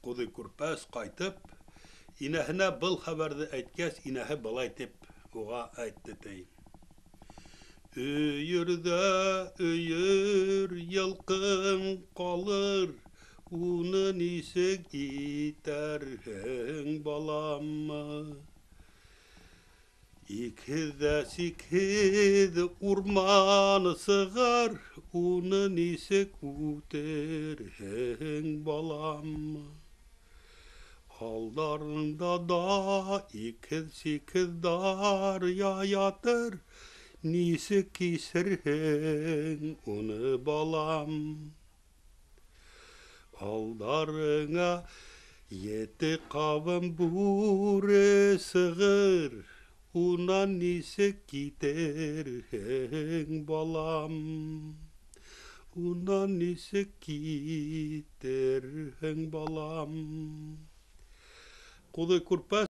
Ҡуҙы Күрпәс ҡайтып, инәһенә был хәбәрҙе әйткәс, инәһе былай тип уға әйтте, ти. Өйөрҙә өйөр йылҡың ҡалыр, уны нисек итәрһең, балам? Икһеҙ ҙә сикһеҙ урман сығыр, уны нисек үтерһең, балам? Алдарыңда да икһеҙ-сикһеҙ даръя ятыр, нисек кисерһең уны, балам? Алдарыңа ете ҡабым бүре сығыр, унан нисек китерһең, балам? Унан нисек китерһең, балам? Ҡуҙы Күрпәс